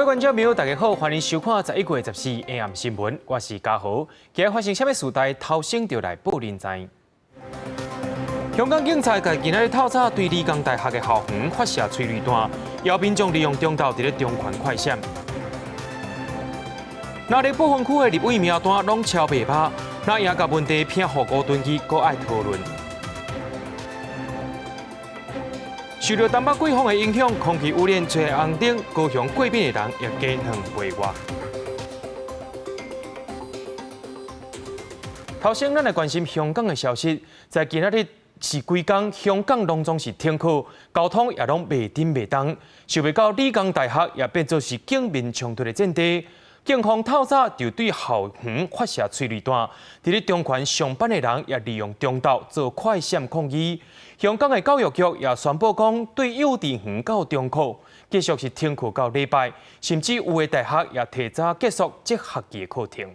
各位觀眾朋友，大家好，歡迎收看11月14下暗新聞，我是嘉豪。今日發生啥物事代，頭先就來報恁知。香港警察在今仔日透早對理工大學的校園發射催淚彈，有民眾利用中晝佇咧中環快閃。若咧不分區的立委名單攏超袂罷，那也共問題拼予高敦義閣愛討論。受著東北季風的影響，空氣污染吹紅燈，高雄過敏的人也加遠袂活。頭先，咱來關心香港的消息，在今仔日是規工，香港攏總是停課，交通也攏袂振袂動。想袂到理工大學也變做是警民衝突的戰地。警方透早就對校園發射催淚彈，佇咧中環上班的人也利用中晝做快閃抗議。香港的教育局也宣布講，對幼稚園到中學繼續是停課到禮拜，甚至有的大學也提早結束這學期的課程。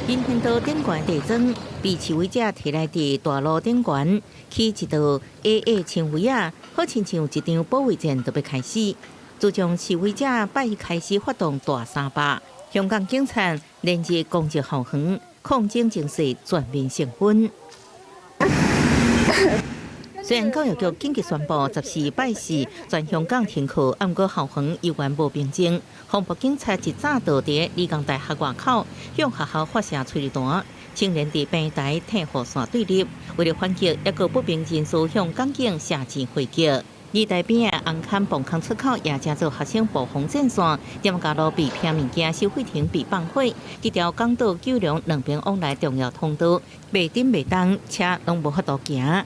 人行道頂懸地磚被示威者提來佇大路頂懸，起一道矮矮牆圍仔，好親像一場保衛戰就欲開始。自從示威者拜一開始發動大三罷，香港警察連日攻擊校園，抗爭情勢全面升溫。雖然教育局緊急宣布14拜四全香港停課，毋過校園猶原無平靜。防暴警察一早就佇理工大學外口向學校發射催淚彈，青年佇平台退雨傘對立，為了反擊，猶閣不明人士向港警射箭回擊。理大邊仔紅磡磅空出口也成做學生暴風戰線，店家路被拼物件收費亭被放火，這條港島九龍兩邊往來重要通道，袂振袂動，車攏無法度行。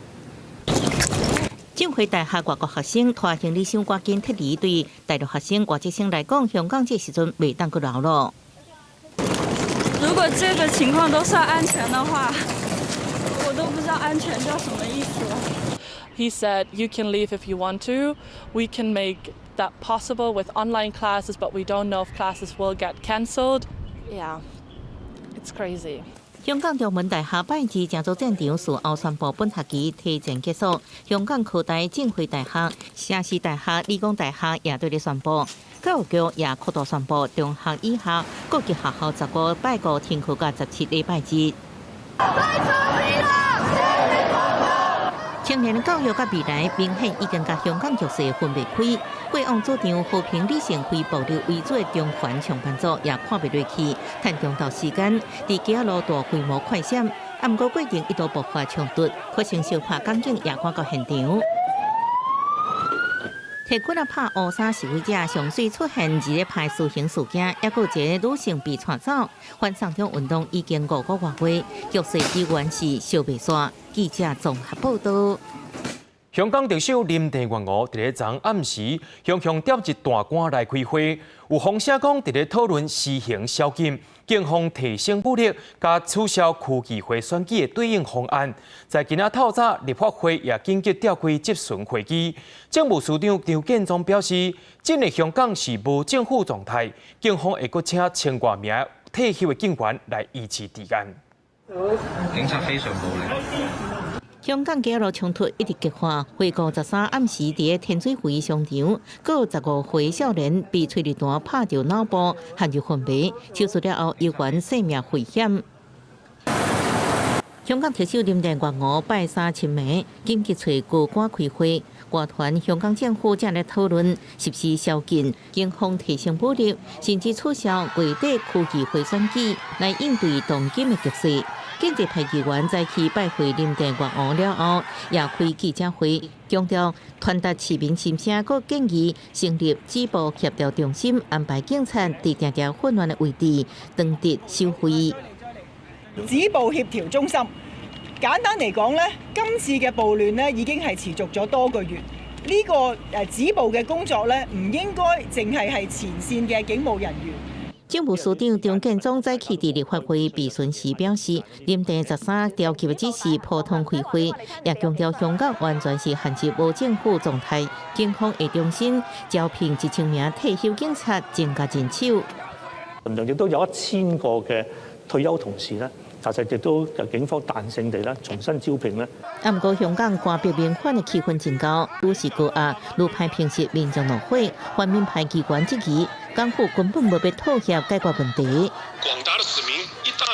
浸會大學外國學生拖行李箱趕緊撤離，對大陸學生、外籍生來講，香港這時陣袂當閣留咯。如果這個情況都算安全的話，我都不知道安全叫什麼意思了。 He said, "You can leave if you want to. We can make that possible with online classes, but we don't know if classes will get cancelled." Yeah, it's crazy. 香港中文大學拜二成做戰場，事後宣布本學期提前結束。香港科大、浸會大學、城市大學、理工大學也對咧宣布，教育局也擴大宣布，中學以下各級學校15拜五停課到17禮拜日。青年的教育佮未來明顯已經共香港局勢分袂開。過往主張和平理性、非暴力為主的中環上班族也看袂落去，趁中晝時間佇街仔路大規模快閃，啊，毋過過程一度爆發衝突，發生相拍港警也趕到現場。提棍仔拍烏衫示威者上媠出現二日派私刑事件，猶閣有一个女性被帶走。反送中運動已經5個外月，局勢依然是燒袂煞。記者綜合報道。香港特首林鄭月娥佇咧昨暗時，雄雄調集大官來開會，有風聲講佇咧討論施行宵禁、警方提升武力、佮取消區議會選舉的對應方案。在今仔透早，立法會也緊急召開質詢會議。政務司長張建宗表示，這个香港是無政府狀態，警方會閣請千外名退休的警員來維持治安。警察非常暴力。香港街路衝突一直激化，回顧13暗時佇咧天水圍商場，閣有15歲少年被催淚彈拍著腦部，陷入昏迷，手術了後猶原性命危險。香港特首林鄭月娥拜三深暝緊急揣高官開會，外傳香港政府正咧討論實施宵禁、警方提升武力，甚至取消月底區議會選舉，來應對當今的局勢。建制派議員在去拜會林鄭月娥了後，也開記者會，強調傳達市民心聲，閣建議成立止暴協調中心，安排警察佇定定混亂的位置當值守衛。止暴協調中心，簡單嚟講呢，今次嘅暴亂呢已經係持續咗多個月。呢個止暴嘅工作呢，唔應該淨係係前線嘅警務人員。政務司長張建宗早起佇立法會備詢時表示，林鄭13召集的只是普通開會，也強調香港完全是陷入無政府狀態，警方會重新招聘1000名退休警察，增加人手。盡量亦都有1000個嘅退休同事咧，查實亦都就警方彈性地啦，重新招聘啦。啊，毋過香港官逼民反的氣氛真高，愈是高壓，愈歹平息民眾怒火。泛民派機關質疑，港府根本無欲妥協解決問題。廣大的市民一旦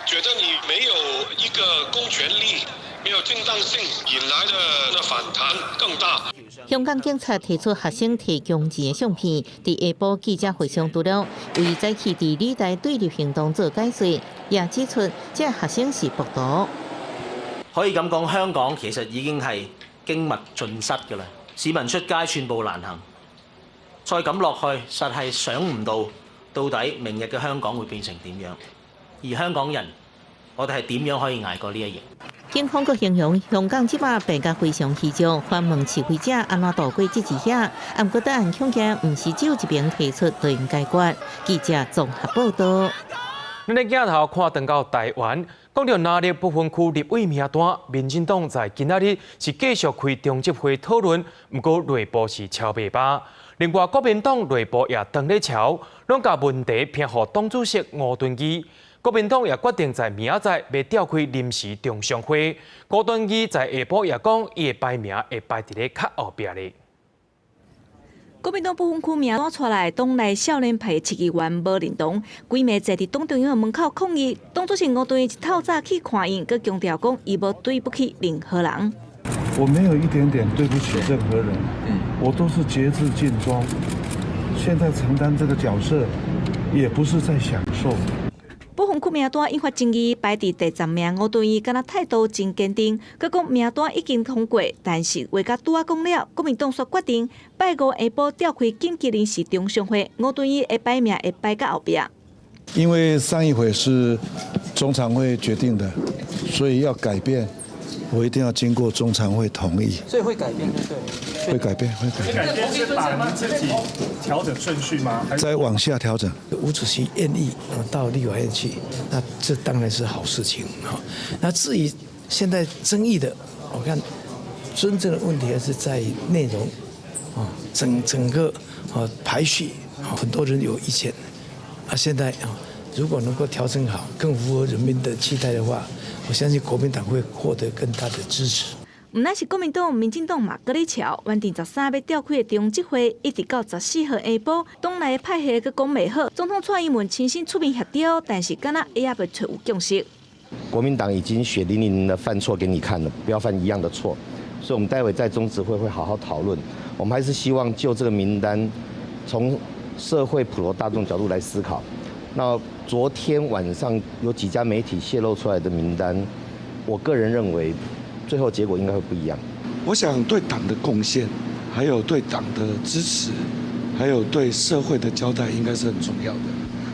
覺得你沒有一個公權力，沒有正當性，引來的反彈更大。香港警察提出學生提供錢的相片，佇下晡記者會上除了為早起佇理大對立行動做解說，也指出這學生是暴徒。可以咁講，香港其實已經係經脈盡失㗎啦，市民出街寸步難行。再咁落去，實係想唔到到底明日嘅香港會變成點樣，而香港人，我哋係點樣可以捱過呢一役？警方閣形容香港這擺變甲非常虛張，反問示威者按怎度過這一夜。啊，毋過答案恐驚毋是只有一邊提出就能解決。記者綜合報道。咱的鏡頭看轉到台灣，講著藍綠不分區立委名單，民進黨在今仔日是繼續開中執會討論，毋過內部是超袂罷。另外，國民黨內部也當咧吵，攏共問題拋予黨主席吳敦義。國民黨也決定在明仔載欲召開臨時中常會。吳敦義在下晡也講，伊的排名會排佇咧較後壁咧。國民黨不分區名單出來，黨內少年派市議員無認同，規暝坐佇黨中央的門口抗議。黨主席吳敦義一透早去看𪜶，閣強調講，伊無對不起任何人。我沒有一點點對不起任何人，我都是竭智盡忠。現在承擔這個角色，也不是在享受。不分區名單引發爭議，排佇第10名吳敦義，敢若態度真堅定，閣講名單已經通過，但是話甲拄仔講了，國民黨煞決定拜五下晡召開緊急臨時中常會，吳敦義的排名會排較後壁。因為上一回是中常會決定的，所以要改變，我一定要經過中常會同意。所以會改變，對？會改變，會改變。改變是把您自己調整順序嗎？再往下調整。吳主席願意到立法院去，那這當然是好事情哈。那至於現在爭議的，我看真正的問題還是在於內容啊，整整個啊排序，很多人有意見。啊，現在啊，如果能夠調整好，更符合人民的期待的話，我相信國民黨會獲得更大的支持。毋但是國民黨、民進黨嘛，閣咧吵，原定13欲召開的中執會，一直到14號下晡，黨內派系閣講袂好，總統蔡英文親身出面協調，但是敢若也猶未揣有共識。國民黨已經血淋淋的犯錯給你看了，不要犯一樣的錯，所以我們待會在中執會會好好討論。我們還是希望就這個名單，從社會普羅大眾角度來思考。那昨天晚上有幾家媒體洩露出來的名單，我個人認為，最後結果應該會不一樣。我想對黨的貢獻，還有對黨的支持，還有對社會的交代，應該是很重要的。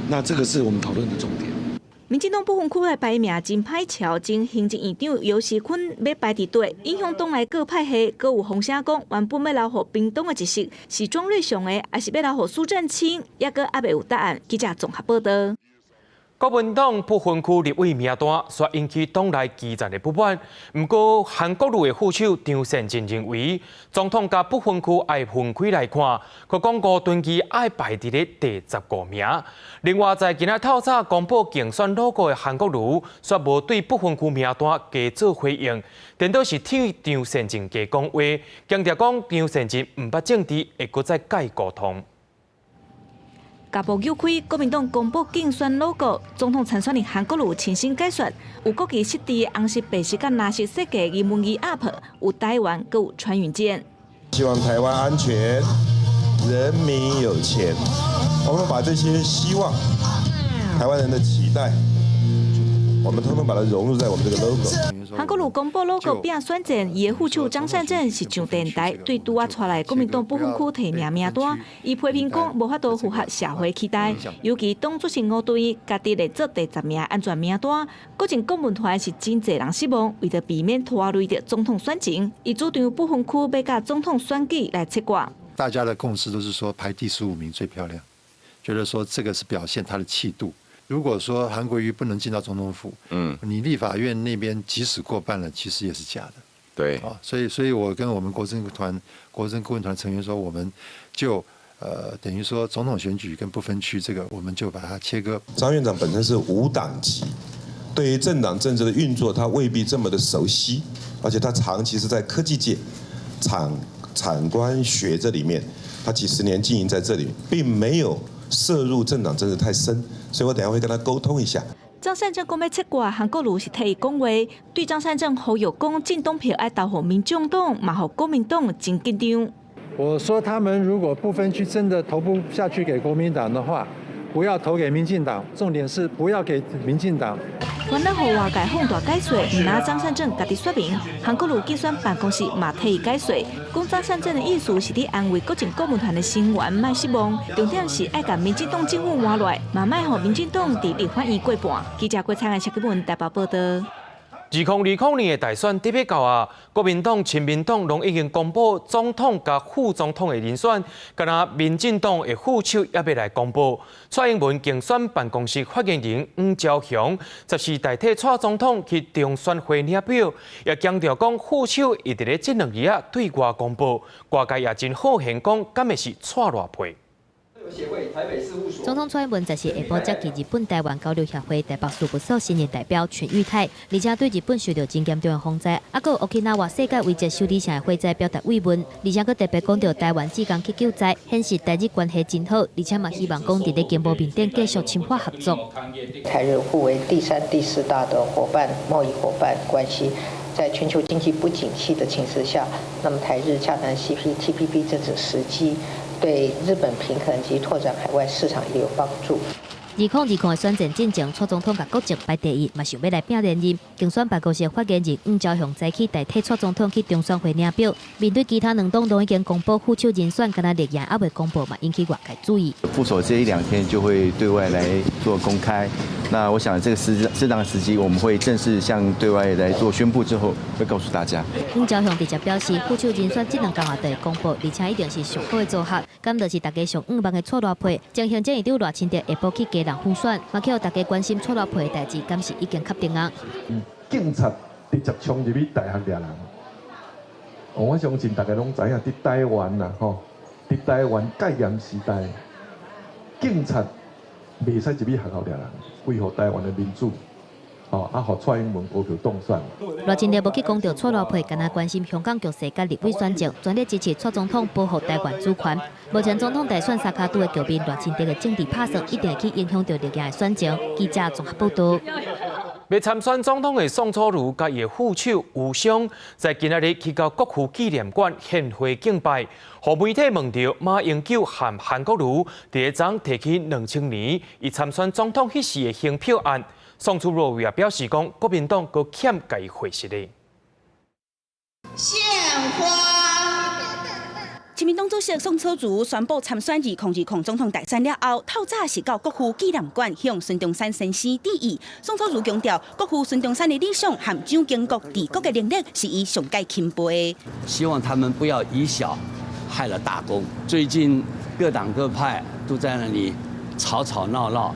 那這個是我們討論的重點。民進黨不分區的排名真歹喬，前行政院長游錫堃欲排佇底，影響黨內各派系，閣有風聲講，原本欲留予屏東的一席是莊瑞雄的，抑是欲留予蘇震清，猶閣猶未有答案。記者綜合報道。國民黨不分區立委名單，煞引起黨內基層的不滿。毋過，韓國瑜的副手張善政認為，總統佮不分區愛分開來看，閣講吳敦義愛排佇咧第15名。另外，在今仔透早公布競選 logo 的韓國瑜，煞無對不分區名單加做回應，顛倒是替張善政加講話，強調講張善政毋捌政治，會閣再佮伊溝通。共布扭開，國民黨公布競選 logo，總統參選人韓國瑜親身解說，有國旗設置紅色、白色佮藍色設計英文字 UP，有台灣，閣有穿雲箭。希望台灣安全，人民有錢。我們把這些希望，台灣人的期待，我們通通把它融入在我們這個 logo。韓國瑜公布 logo 變選戰，伊的副手張善政是上電台對拄仔出來國民黨不分區提名名單，伊批評講無法度符合社會期待，尤其黨主席吳敦義家己列做第10名安全名單，國陣顧問團是真濟人失望，為著避免拖累著總統選情，伊主張不分區欲佮總統選舉來切割。大家的共識都是說排第15名最漂亮，覺得說這個是表現他的氣度。如果說韓國瑜不能進到總統府，你立法院那邊即使過半了，其實也是假的。啊，所以我跟我們國政顧問團成員說，我們就等於說總統選舉跟不分區這個，我們就把它切割。張院長本身是無黨籍，對於政黨政治的運作，他未必這麼的熟悉，而且他長期是在科技界、產產官學這裡面，他幾十年經營在這裡，並沒有涉入政黨政治太深，所以我等下會跟他溝通一下。張善政講欲切割，韓國瑜是替伊講話，對張善政呼籲講政黨票愛投予民眾黨，嘛予國民黨真緊張。我說他們如果不分區真的投不下去給國民黨的話，不要投給民進黨，重點是不要給民進黨。原來予外界放大解說，毋但張善政家己說明，韓國瑜競選辦公室嘛替伊解說，講張善政的意思是佇安慰國陣顧問團的成員莫失望，重點是愛共民進黨政府換落來，嘛莫予民進黨佇立法院過半。記者郭彩安、謝吉文台北報道。2020年的大選特別到啊，國民黨、親民黨攏已經公布總統佮副總統的人選，敢若民進黨的副手猶未來公布。蔡英文競選辦公室發言人黃昭雄，十四代替蔡總統去中選會領表，也強調講副手會佇咧這兩日仔對外公布，外界也真好玄講，敢會是蔡賴配。總統蔡英文十四下晡接見日本台灣交流協會台北事務所新任代表全裕泰，而且對日本受到真嚴重的風災，啊，閣有沖繩世界遺跡修理城的火災表達慰問，而且閣特別講到台灣志工去救災，顯示台日關係真好，而且嘛希望講佇咧經貿面頂繼續深化合作。台日互為第三、第四大的夥伴、貿易夥伴關係，在全球經濟不景氣的情勢下，那麼台日洽談 CPTPP 這種時機，對日本平衡及拓展海外市場也有幫助。2020的選戰進前，蔡總統共國籍排第一，嘛想欲來拼連任。競選辦公室發言人黃昭雄早起代替蔡總統去中選會領表。面對其他兩黨攏已經公布副手人選，敢若綠營猶未公布，嘛引起外界注意。副手這一兩天就會對外來做公開。那我想這個適當的時機，我們會正式向對外來做宣布之後，會告訴大家。黃昭雄直接表示，副手人選這兩工仔就會公布，而且一定是上好的組合。敢就是大家上向望的蔡賴配，前行政院長賴清德下晡去基隆輔選，嘛予大家關心蔡賴配的代誌，敢是已經確定啊？警察直接衝入去大學掠人，我相信大家攏知影，佇台灣啦，吼，佇台灣戒嚴時代，警察袂使入去學校掠人，維護台灣的民主，吼，啊，予蔡英文高票當選。賴清德無去講著蔡賴配，敢若關心香港局勢佮立委選情，全力支持蔡總統保護台灣主權。目前總統大選三跤拄的局面，賴清德的政治拍算一定會去影響著綠營的選情。記者綜合報道。欲參選總統的宋楚瑜佮伊的副手吳崧，在今仔日去到國父紀念館獻花敬拜。予媒體問著馬英九和韓國瑜佇咧昨提起2000年伊參選總統彼時的興票案，宋楚瑜也表示講，國民黨閣欠共伊回實的。獻花。親民黨主席宋楚瑜宣布參選2020總統大選了後，透早是到國父紀念館向孫中山先生致意。宋楚瑜強調，國父孫中山的理想和蔣經國治國的能力是伊上蓋欽佩的。希望他們不要以小害了大功。最近各黨各派都在那裡吵吵鬧鬧，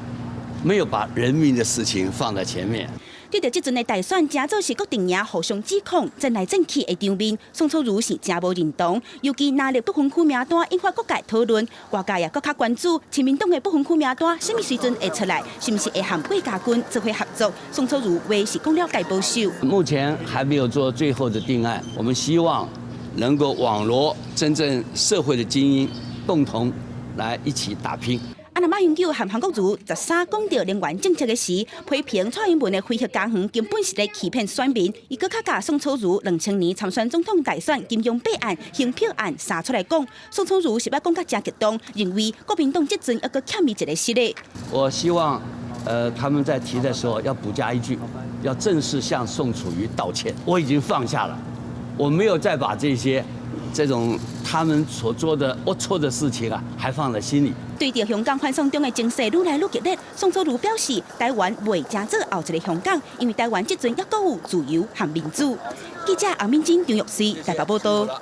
沒有把人民的事情放在前面。對著這陣的大選，誠做是各陣營互相指控、爭來爭去的場面，宋楚瑜是誠無認同。尤其藍綠不分區名單引發各界討論，外界也閣較關注親民黨的不分區名單，啥物時陣會出來，是毋是會和郭家軍做伙合作？宋楚瑜話是講了蓋保守。目前還沒有做最後的定案，我們希望能夠網羅真正社會的精英，共同來一起打拼。啊，若馬英九和韓國瑜13講著能源政策的時，批評蔡英文的非核家園根本是咧欺騙選民。伊閣較共宋楚瑜2000年參選總統大選金庸八案、興票案捎出來講，宋楚瑜是欲講甲誠激動，認為國民黨這陣猶閣欠伊一個實的。我希望，他們在提的時候要補加一句，要正式向宋楚瑜道歉。我已經放下了，我沒有再把這些這種他們所做的齷齪的事情啊，還放在心裡。對著香港反送中的情勢愈來愈激烈，宋楚瑜表示，台灣袂成做後一個香港，因為台灣這陣猶閣有自由和民主。記者阿敏珍、張玉穗台北報道。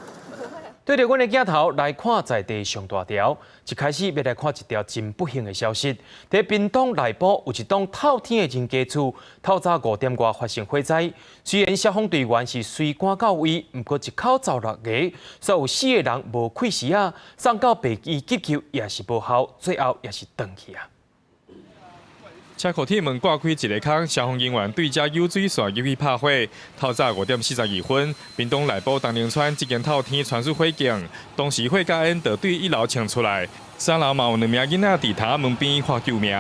對著阮的鏡頭來看在地上大條，一開始欲來看一條真不幸的消息。佇屏東內埔有一棟透天的人家厝，透早5點外發生火災。雖然消防隊員是隨趕到位，毋過一口走六個，所以有四個人無氣時仔，送到病院急救也是無效，最後也是斷氣啊。車庫鐵門掛開一個空，消防人員對遮湧水線入去拍火。透早5點42分，屏東內埔東寧村這間透天傳出火警，當時火甲煙就對一樓衝出來，三樓嘛有兩名囡仔佇窗門邊喊救命。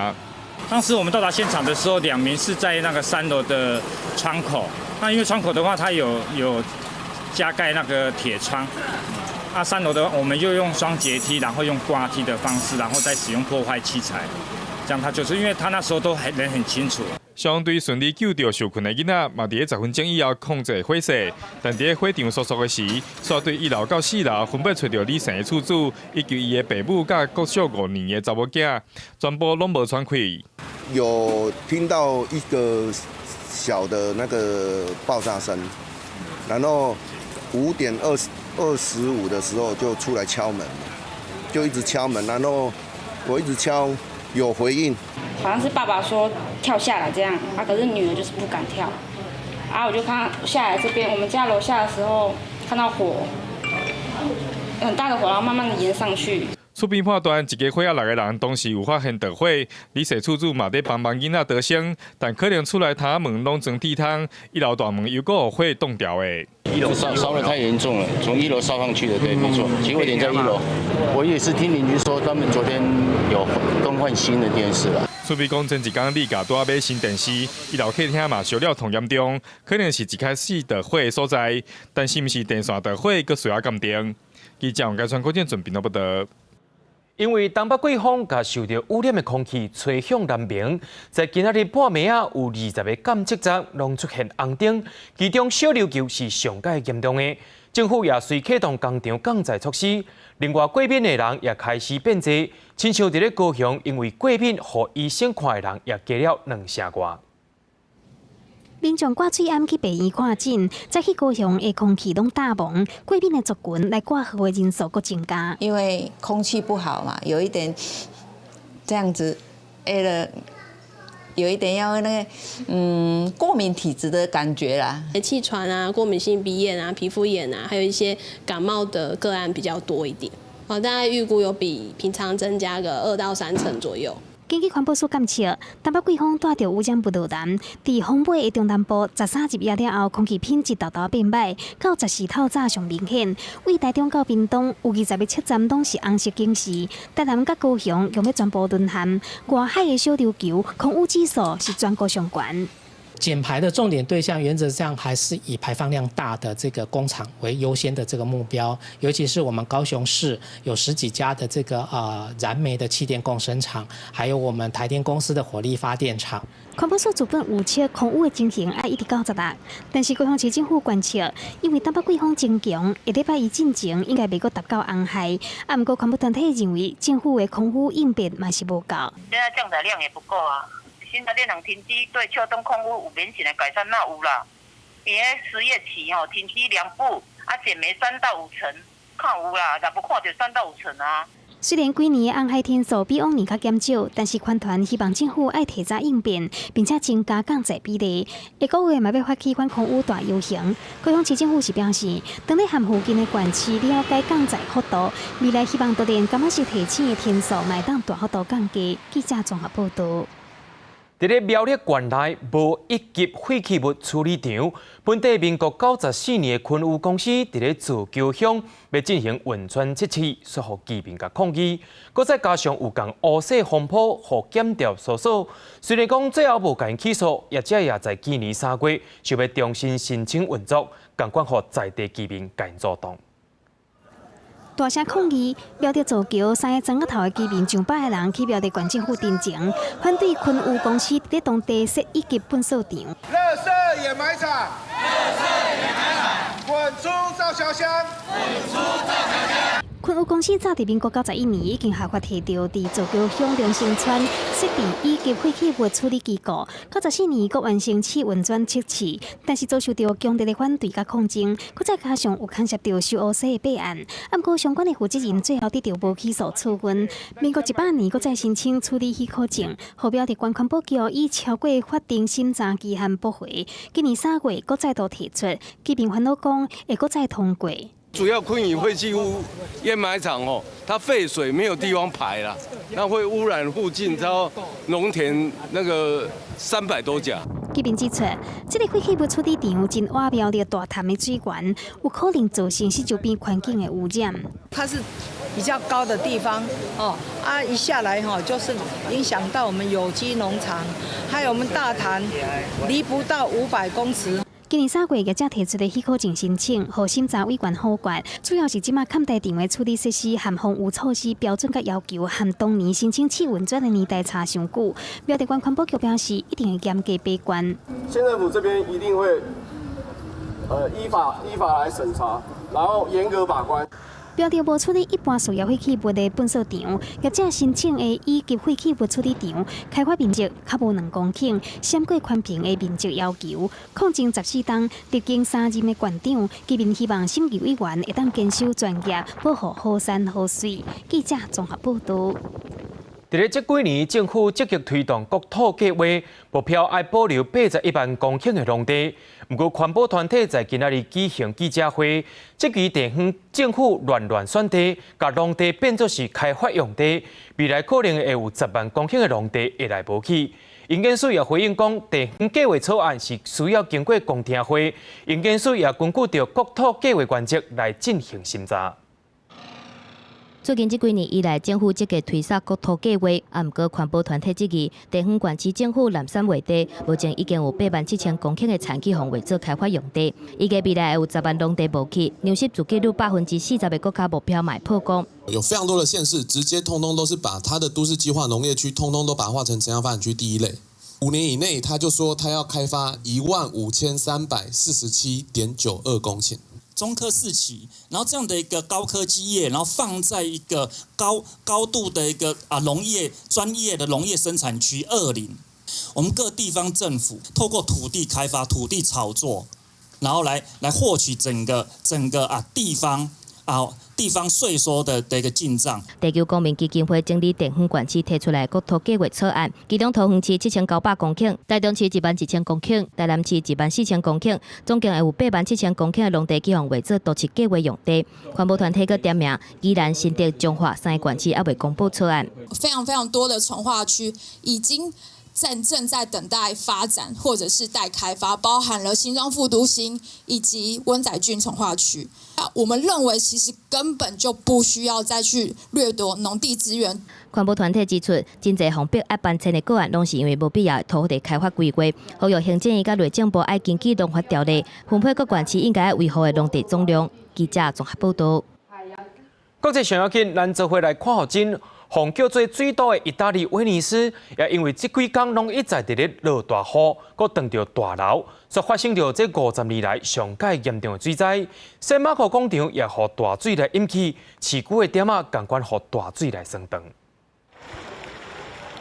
當時我們到達現場的時候，兩名是在那個三樓的窗口。那因為窗口的話，它有加蓋那個鐵窗。啊，三樓的話，我們就用雙階梯，然後用掛梯的方式，然後再使用破壞器材。這樣他就是因為他那時候都還人很清楚。消防隊順利救著受困的囡仔，嘛佇咧10分鐘以後控制火勢。但佇咧火場搜索的時，煞對一樓到四樓分別揣著李姓的厝主以及伊的爸母佮國小5年的查某囝，全部攏無喘氣。有聽到一個小的那個爆炸聲，然後5點25的時候就出來敲門，就一直敲門，然後我一直敲。有回應，好像是爸爸說跳下來這樣，啊，可是女兒就是不敢跳，啊，我就看下來這邊，我們家樓下的時候看到火，很大的火，然後慢慢的延上去。厝邊判斷，一家伙仔六個人當時有發現著火，李姓厝主嘛佇幫忙囡仔逃生，但可能厝內窗門攏裝鐵窗，一樓大門又閣予火擋掉的。一樓燒得太嚴重了，從一樓燒上去的，對，沒錯，起火點在一樓。我也是聽鄰居說，他們昨天有更換新的電視了。厝邊講前一工李家拄仔買新電視，一樓客廳嘛燒了燙嚴重，可能是一開始著火的所在，但是毋是電線著火，閣需要鑑定。記者王家川、郭建準備都不得。因為東北季風佮受著污染的空氣吹向南邊，在今仔日半暝仔有20个監測站攏出現紅燈，其中小琉球是上蓋嚴重的。政府也隨啟動工廠降載措施，另外過敏的人也開始變濟，親像佇咧高雄，因為過敏，予醫生看的人也加了兩成外。民眾掛喙罨去病院看診，早起高雄的空氣攏焦蒙，過敏的族群來掛號的人數閣增加。因為空氣不好嘛，有一點這樣子，了，有一點要那個過敏體質的感覺啦。氣喘啊，過敏性鼻炎啊，皮膚炎啊，還有一些感冒的個案比較多一點。大概預估有比平常增加個2到3成左右。根據環保署監測，東北季風帶著污染物落南，佇風尾的中南部13入夜了後，空氣品質沓沓變䆀，到14透早上明顯。位台中到屏東有20个測站攏是紅色警示，台南佮高雄欲欲全部淪陷。外海的小琉球空污指數是全國上懸。減排的重點對象原則上還是以排放量大的這個工廠為優先的這個目標，尤其是我們高雄市有10幾家的這個燃煤的氣電共生廠，還有我們台電公司的火力發電廠。環保署主本預測空污的情形愛一直到16，但是高雄市政府觀測，因為東北季風增強，下禮拜一進前應該袂閣達到紅海。啊，毋過環保團體認為政府的空污應變嘛是無夠。現在降載量也不夠啊。新的電廠停機對秋冬空污有明顯的改善，那有啦。伊彼10月起吼停機兩部，啊減煤3到5成，看有啦，若無看著3到5成啊。雖然幾年的紅海天數比往年較減少，但是環團希望政府愛提早應變，並且增加降載比例。下個月嘛欲發起反空污大遊行。高雄市政府是表示，當咧和附近的縣市了解降載幅度，未來希望多連感覺是提醒的天數，嘛會當大幅度降低。記者綜合報導。佇咧苗栗縣內無一級廢棄物處理場，本地民國94年的昆宇公司佇咧造橋鄉欲進行運轉測試，煞予居民共抗議。閣再加上有共烏色風波，予檢調搜索。雖然講最後無共𪜶起訴，業者也在今年3月想欲重新申請運作，仝款予在地居民共𪜶阻擋。大聲抗議，苗栗造橋三个莊仔頭的居民上百个人去苗栗縣政府陳情，反對昆宇公司佇咧當地設一級糞掃場。垃圾掩埋場，垃圾掩埋場，滾出造橋鄉，滾出造橋鄉。昆宇公司早佇民國91年已經合法提著佇造橋鄉中生村設置一級廢棄物處理機構，94年閣完成試運轉測試，但是遭受著強烈的反對佮抗爭，閣再加上有牽涉著收烏色的弊案，毋過相關的負責人最後得著無起訴處分。民國100年閣再申請處理許可證，予苗栗縣環保局以超過法定審查期限駁回。今年3月閣再度提出，居民煩惱講會閣再通過。主要昆宇廢棄物掩埋場哦，它廢水沒有地方排啦，那會污染附近到農田那個300多甲。居民指出，這个廢棄物處理場真挖苗的大潭的水源，有可能造成四周邊環境的污染。它是比較高的地方哦，啊一下來哈，就是影響到我們有機農場，還有我們大潭，離不到500公尺。今年3月，業者提出的許可證申請，予審查委員否決，主要是這馬崁台場的處理設施和防污措施標準佮要求，和當年申請試運轉的年代差傷久。苗栗縣環保局表示，一定會嚴格把關。縣政府這邊一定會，依法來審查，然後嚴格把關。標的無處理一般事業廢棄物的糞掃場，業者申請的乙級廢棄物處理場，開發面積較無2公頃，閃過寬頻的面積要求。抗爭14冬，歷經三任的縣長，居民希望審議委員會當堅守專業，保護好山好水。記者綜合報導。佇咧這幾年，政府積極推動國土計劃，目標愛保留81萬公頃的農地。毋過，環保團體在今仔日舉行記者會，質疑地方政府亂亂選地，共農地變做是開發用地，未來可能會有10萬公頃的農地會來無去。營建署也回應講，地方計劃草案是需要經過公聽會，營建署也根據著國土計劃原則來進行審查。最近這幾年以來，政府積極推捒國土計劃，啊，毋過環保團體質疑，地方縣市政府濫選劃地，目前已經有87,000公頃的田去予劃做開發用地，預計未來會有10萬農地無去，糧食自給率40%的國家目標嘛會破功。有非常多的縣市直接通通都是把它的都市計劃農業區，通通都把它劃成城鄉發展區第一類。5年以內，他就說他要開發15,347.92公頃。中科四期，然後這樣的一個高科技業，然後放在一個高高度的一個啊農業專業的農業生產區二林，我們各地方政府透過土地開發、土地炒作，然後來獲取整個啊地方啊地方稅收的一個進賬。地球公民基金會整理地方縣市提出來國土計劃草案，其中桃園市7900公頃，台中市11,000公頃，台南市14,000公頃，總共會有87,000公頃的農地去予劃做都市計劃用地。環保團體閣點名宜蘭、新竹、彰化三个縣市猶未公布草案。非常非常多的重劃區已經正在等待發展或者是待開發，包含了新莊副都心以及溫仔郡重劃區。我們認為其實根本就不需要再去掠奪農地資源。環保團體指出，真濟予逼愛搬遷的個案，攏是因為無必要的土地開發規劃。呼籲行政院佮內政部愛根據農法條例，分配各縣市應該愛維護的農地總量。記者綜合報導。國際上要緊，咱做伙來看予真，予人叫做水都的意大利威尼斯，也因為這幾工攏一再佇咧落大雨，閣擋著大流，所發生著這50年來上蓋嚴重的水災。聖馬可廣場也予大水來淹去，市區的店仔仝款予大水來囥斷。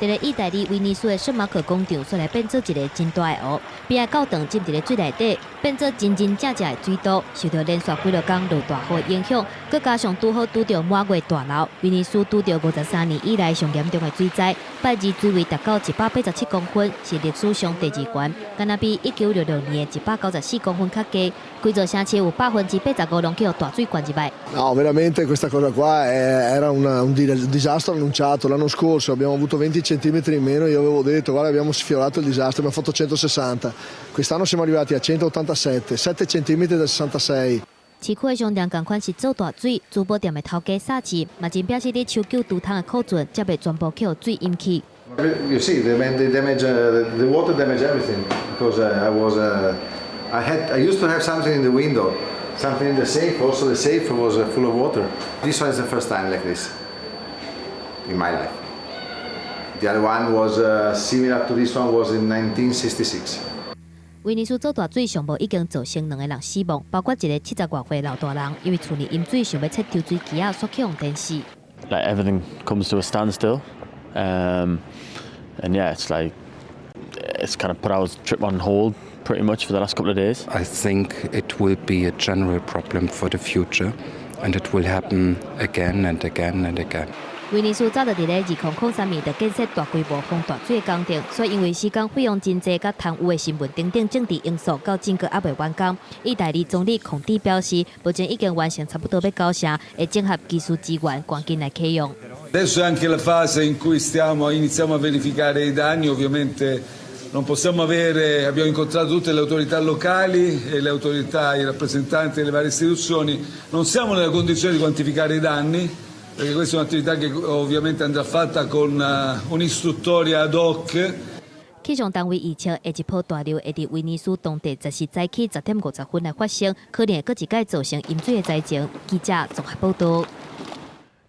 佇咧意大利威尼斯的聖馬可廣場，煞來變做一个真大的湖，邊仔教堂浸佇咧水內底，變做真真正正的水都。受著連續幾落工落大雨的影響，閣加上拄好拄著滿月大流，威尼斯拄著53年以來上嚴重的水災。拜二水位達到187公分，是歷史上第二懸，敢若比1966年的194公分較低。規座城市有85%攏去予大水灌入來。 No, veramente questa cosa qua era un disastro annunciato. L'anno scorso abbiamo avuto 20 centimetri in meno, io avevo detto: guarda, abbiamo sfiorato il disastro, abbiamo fatto 160. Quest'anno siamo arrivati a 187, 7 centimetri dal 66. 市區的商店仝款是做大水，珠寶店的頭家撒錢，嘛真表示佇搜救櫥窗的庫存，才袂全部去予水淹去。 You see, they damage, the water damage everything because I was, I had, I used to have something in the window, something in the safe. Also, the safe was full of water. This one is the first time like this in my life. The other one was similar to this one was in 1966. 威尼斯做大水上無已經造成兩个人死亡，包括一个70外歲老大人，因為厝內淹水想欲切抽水機仔，煞去予淹死。 Like everything comes to a standstill, and yeah, it's like it's kind of put our trip on hold pretty much for the last couple of days. I think it will be a general problem for the future, and it will happen again and again and again. 威尼斯早就佇咧2003年就建設大規模防大水的工程，所以因為施工費用真濟、佮貪污的新聞等等政治因素，到今閣猶未完工。意大利總理孔蒂表示，目前已經完成差不多欲九成，會整合技術資源，趕緊來啟用。 Adesso è anche la fase in cui stiamo, iniziamo a verificare i danni, ovviamente non possiamo avere, abbiamo incontrato tutte le autorità locali e le autorità, i rappresentanti delle varie istituzioni, non siamo nella condizione di quantificare i danni, perché questa è un'attività che ovviamente andrà fatta con un'istruttoria ad hoc. 氣象單位預測，下一波大流會佇威尼斯當地十時早起10點50分來發生，可能會閣一擺造成淹水的災情。記者綜合報道。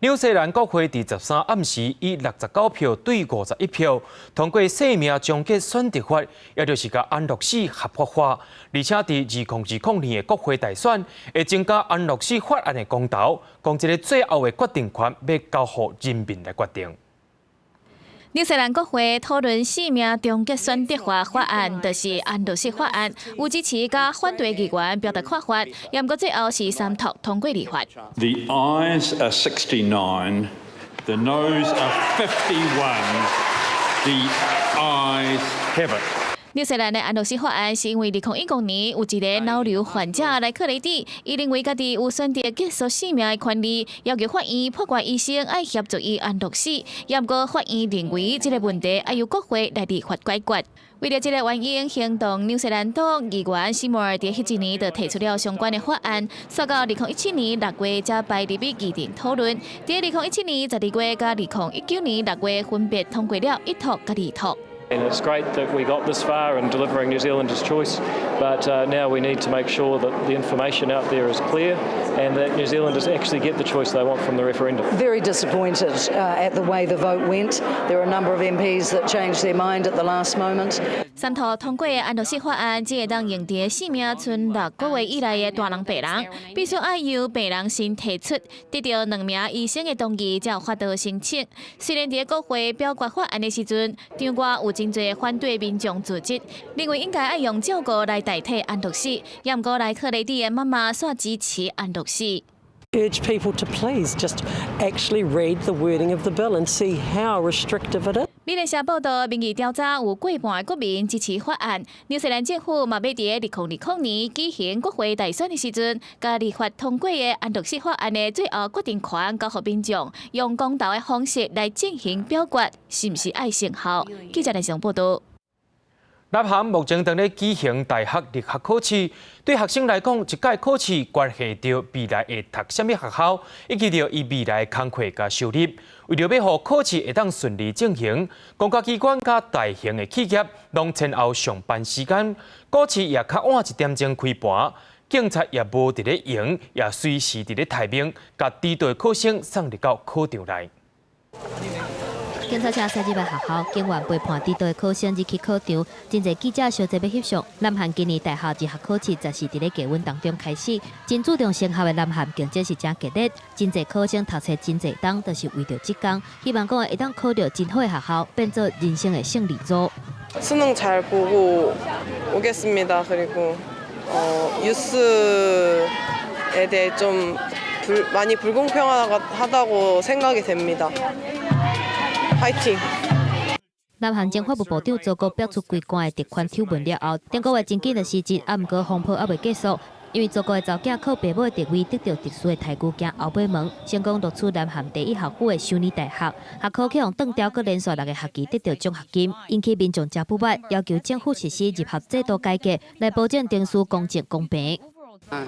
紐西蘭國會佇13暗時以69票對51票通過生命終結選擇法，也就是共安樂死合法化。而且佇2020年的國會大選會增加安樂死法案的公投，講這个最後的決定權欲交予人民來決定。紐西蘭國會討論生命終結選擇法法案，就是安樂死法案，有支持佮反對議員表達看法，毋過最後是三讀通過立法。 The ayes are 69, the noes are 51, the ayes have it. 紐西蘭的安樂死法案是因為2010年有一個腦瘤患者萊克雷蒂，伊認為家己有選擇結束生命的權利，要求法院判決醫生愛協助伊安樂死。毋過法院認為這個問題愛由國會來立法解決。為著這個原因，行動紐西蘭黨議員史摩爾佇彼一年就提出了相關的法案，煞到2017年6月才擺入去議程討論。佇2017年12月佮2019年6月分別通過了一讀佮二讀。 And it's great that we got this far in delivering New Zealanders' choice, but now we need to make sure that the information out there is clear and that New Zealanders actually get the choice they want from the referendum. Very disappointed at the way the vote went. There are a number of MPs that changed their mind at the last moment. 三讀通過的安樂死法案，只會當用佇生命賰6個月以內的大人病人，必須愛由病人先提出，得著兩名醫生的同意，才有法度申請。雖然佇國會表決法案的時陣，場外有真濟反對民眾組織，認為應該愛用照顧來代替安樂死，也毋過萊克雷蒂的媽媽煞支持安樂死。 Urge people to please just actually read the wording of the bill and see how restrictive it is. 美聯社報道，民意調查有過半的國民支持法案。紐西蘭政府嘛欲佇2020年舉行國會大選的時陣，共立法通過的安樂死法案的最後決定權交予民眾，用公投的方式來進行表決，是毋是愛生效？記者連線報道。南韓目前正咧舉行大學入學考試，對學生來講，一屆考試關係著未來會讀啥物學校，以及著伊未來的工課佮收入。為著欲予考試會當順利進行，公家機關佮大型的企業攏延後上班時間，股市也較晚一點鐘開盤，警察也無佇咧閒，也隨時佇咧待命，共遲到的考生送入到考場內。警察車駛入來學校，警員陪伴遲到的考生入去考場。真濟記者相爭欲翕相。南韓今年大學入學考試，則是佇咧低溫當中開始。真注重升學的南韓競爭是誠激烈，真濟考生讀冊真濟冬，就是為著這工，希望講會當考著真好的學校，變做人生的勝利組。 수능 잘 보고 오겠습니다. 그리고 뉴스에 대해 좀 많이 불공평하다고 생각이 됩니다. 파이팅! 南韓前法務部長曹國爆出規罐的特權醜聞了後，頂個月真緊就辭職，啊，毋過風波猶未結束，因為曹國的查某囝靠爸母的地位得著特殊的待遇，行後尾門，成功錄取南韓第一學府的首爾大學，學科去予當掉，閣連續6個學期得著獎學金，引起民眾誠不滿，要求政府實施入學制度改革，來保證甄試公正公平。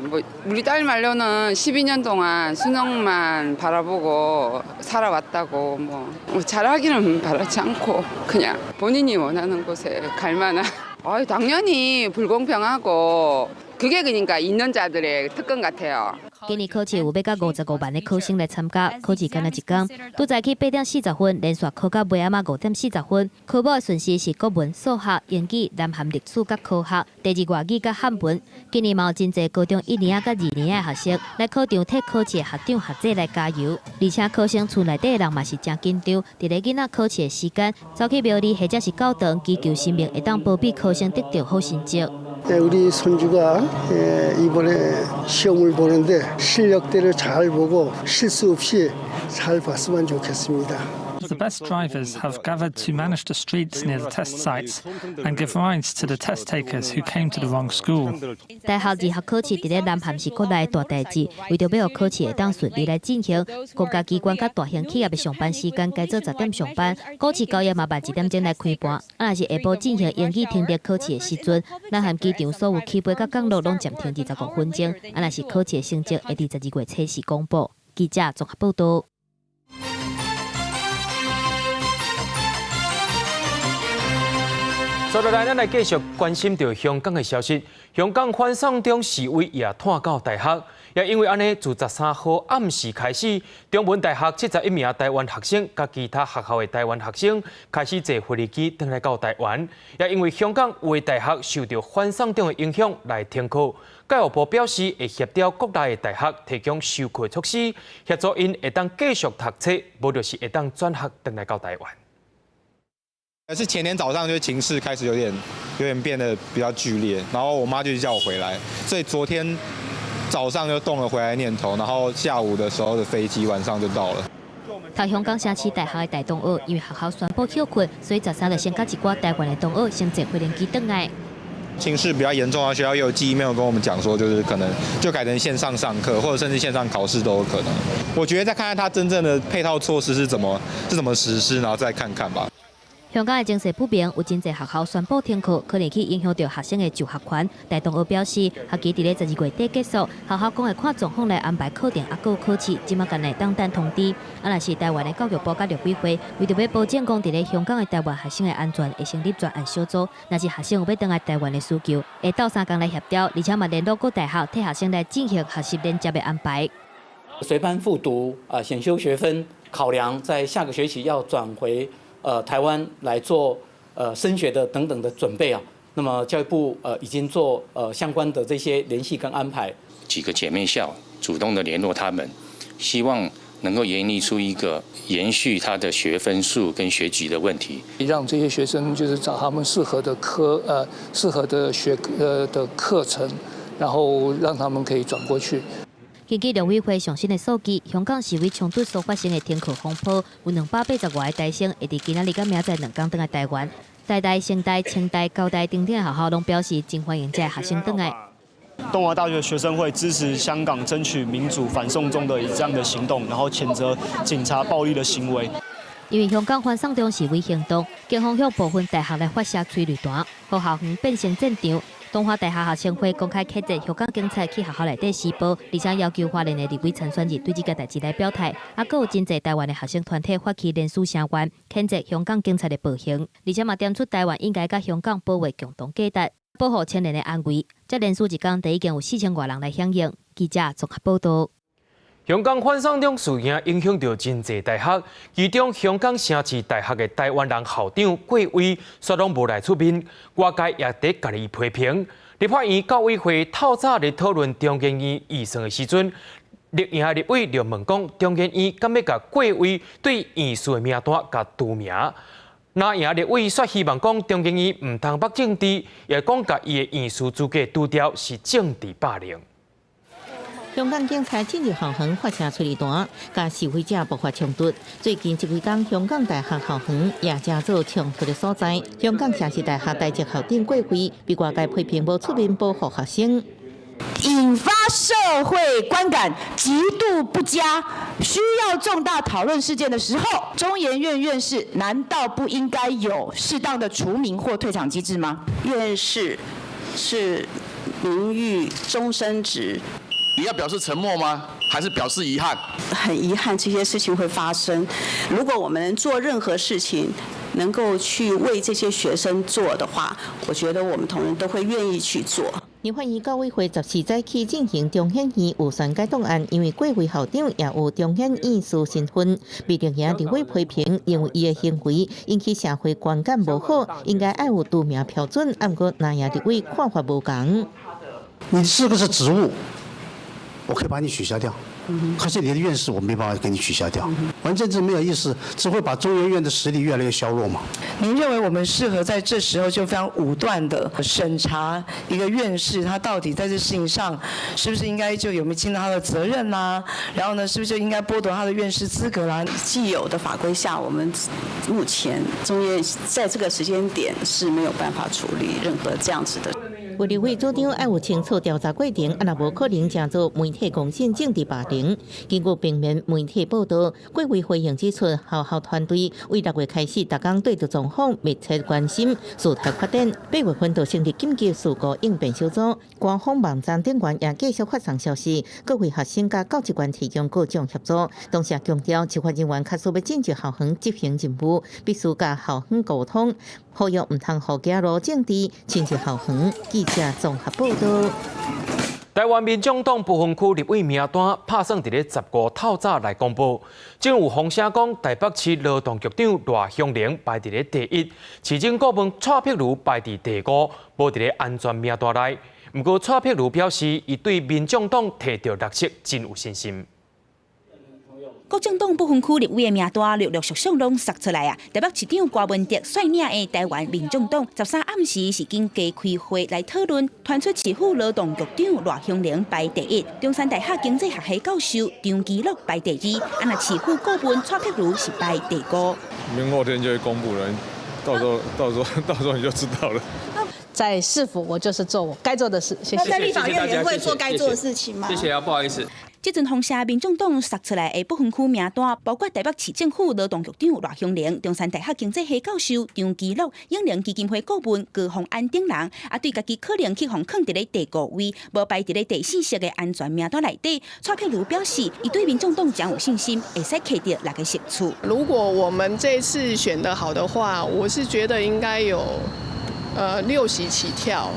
뭐 우리 딸 말로는 12년 동안 수능만 바라보고 살아왔다고 뭐 잘하기는 바라지 않고 그냥 본인이 원하는 곳에 갈 만한. 아, 당연히 불공평하고 그게 그러니까 있는 자들의 특권 같아요. 今年考試有欲到55萬的考生來參加，考試干焦一工，拄早起8點40分，連續考到尾暗仔5點40分。科目的順序是國文、數學、英語、南韓歷史佮科學，第二外語佮漢文。今年嘛有真濟高中一年仔佮二年仔的學生來考場替考試的學長學姐來加油，而且考生厝內底的人嘛是誠緊張，佇咧囡仔考試的時間，走去廟裡或者是教堂祈求神明會當保庇考生得著好成績。 우리 손주가 이번에 시험을 보는데 실력대로 잘 보고 실수 없이 잘 봤으면 좋겠습니다. The best drivers have gathered to manage the streets near the test sites and give rides to the test takers who came to the wrong school. 大學二學考試佇咧南韓是國內大代誌，為著欲予考試會當順利來進行，國家機關佮大型企業的上班時間改做10點上班，股市交易嘛慢一點鐘來開盤。啊，若是下晡進行英語聽力考試的時陣，南韓機場所有起飛佮降落攏暫停25分鐘。啊，若是考試的成績會佇12月初四公布。記者綜合報導。接落來，咱來繼續關心著香港的消息。香港反送中示威也湠到大學，也因為按呢，自13號暗時開始，中文大學71名台灣學生佮其他學校的台灣學生開始坐飛機轉來到台灣。也因為香港有的大學受著反送中的影響來停課，教育部表示會協調國內的大學提供授課措施，協助𪜶會當繼續讀冊，無就是會當轉學轉來到台灣。是前天早上就情勢開始有點變得比較劇烈，然後我媽就叫我回來，所以昨天早上就動了回來念頭，然後下午的時候的飛機晚上就到了。讀香港城市大學的大同學，因為學校宣布歇課，所以13日先佮一寡台灣的同學先坐飛機轉來。情勢比較嚴重啊，學校也有寄 email 跟我們講說，就是可能就改成線上上課，或者甚至線上考試都有可能。我覺得再看看他真正的配套措施是怎麼實施，然後再看看吧。香港的情勢不明，有真濟學校宣布停課，可能去影響著學生的就學權。大同學表示，學期佇咧12月底結束，學校講會看狀況來安排課程，抑閣有考試，這馬干焦會當等通知。啊，若是台灣的教育部佮陸委會，為著欲保證講佇咧香港的台灣學生的安全，會成立專案小組。若是學生有欲轉來台灣的需求，會鬥相共來協調，而且嘛聯絡各大學，替學生來進行學習連接的安排。隨班復讀啊，選修學分考量，在下個學期要轉回台灣來做升學的等等的準備啊，那麼教育部已經做相關的這些聯繫跟安排。幾個姐妹校主動的聯絡他們，希望能夠研擬出一個延續他的學分數跟學籍的問題，讓這些學生就是找他們適合的科適合的學的課程，然後讓他們可以轉過去。根據陸委會上新的數據，香港示威衝突所發生的停課風波，有280外個台生會佇今仔日佮明仔載兩工轉來台灣。台大、成大、清大、交大等等學校攏表示真歡迎這學生轉來。東華大學學生會支持香港爭取民主、反送中的這樣的行動，然後譴責警察暴力的行為。因為香港反送中示威行動，警方向部分大學來發射催淚彈，予校園變成戰場。東華大學學生會公開譴責香港警察去學校內底施暴，而且要求花蓮的立委參選人對這個代誌來表態。啊，閣有真濟台灣的學生團體發起聯署聲援，譴責香港警察的暴行，而且嘛點出台灣應該佮香港保衛共同價值，保護青年的安危。這連署一工，就已經有4000外人來響應。記者綜合報導。香港反送中事件影響著真濟大學，其中香港城市大學的台灣人校長郭威，煞攏無來出面，外界也佇共伊批評。立法院教委會透早佇討論中研院預算的時陣，綠營的立委就問講，中研院敢欲共郭威對院士的名單共除名？藍營立委煞希望講，中研院毋通縛政治，也講共伊的院士資格除掉是政治霸凌。香港警察進入校園發射催淚彈，佮示威者爆發衝突。最近這幾工，香港大學校園也成做衝突的所在。香港城市大學代籍校長郭威被外界批評無出面保護學生，引發社會觀感極度不佳，需要重大討論事件的時候，中研院院士難道不應該有適當的除名或退場機制嗎？院士是名譽終身職。你要表示沉默嗎？還是表示遺憾？很遺憾這些事情會發生。如果我們做任何事情能夠去為這些學生做的話，我覺得我們同仁都會願意去做。立法院教委會14早起進行中研院預算改動案，因為郭威校長也有中研院士身份，被綠營立委批評，認為伊的行為引起社會觀感無好，應該愛有除名標準。毋過藍營立委看法無仝。你是不是職務？我可以把你取消掉。可是你的院士我沒辦法給你取消掉。玩政治沒有意思，只會把中研院的實力越來越削弱嘛。您認為我們適合在這時候就非常武斷的審查一個院士，他到底在這事情上是不是應該就有沒有盡到他的責任啦？然後呢，是不是就應該剝奪他的院士資格啦？既有的法規下，我們目前中研院在這個時間點是沒有辦法處理任何這樣子的。有立委主張愛有清楚調查過程，啊若無可能成做媒體公信政治霸凌。經過平面媒體報道，貴委回應指出，學校團隊為6月開始，逐工對著狀況密切關心，事態發展。8月份就成立緊急事故應變小組，官方網站頂懸也繼續發送消息，各位學生佮教職員提供各種協助。同時強調，執法人員確實欲進入校園執行任務，必須佮校方溝通，呼籲毋通予走路政治侵入校園。記者綜合報道。台灣民眾黨不分區立委名單拍算佇咧15透早來公布。正有風聲講，台北市勞動局長賴香伶排佇咧第一，市政顧問蔡碧如排佇第五，無佇咧安全名單內。毋過蔡碧如表示，伊對民眾黨提著六席真有信心。國政黨不分區立委的名單陸陸續續攏釋出來啊！台北市長柯文哲率領的台灣民眾黨13暗時是經加開會來討論，傳出市府勞動局長賴香伶排第一，中山大學經濟學系教授張其祿排第二，啊若市府顧問蔡碧如是排第五。明後天就會公布了，到時候到時候到時候你就知道了。在市府，我就是做我該做的事。謝謝。那在立法院也會做該做的事情嗎？謝謝啊，不好意思。這陣風聲，民眾黨釋出來的不分區名單，包括台北市政府勞動局長賴香伶、中山大學經濟系教授張其祿、永齡基金會顧問高虹安等人，啊，對家己可能去予囥佇咧第五位，無排佇咧第四席的安全名單內底。蔡碧如表示，伊對民眾黨誠有信心，會使摕著六個席次。如果我們這次選得好的話，我是覺得應該有6席起跳，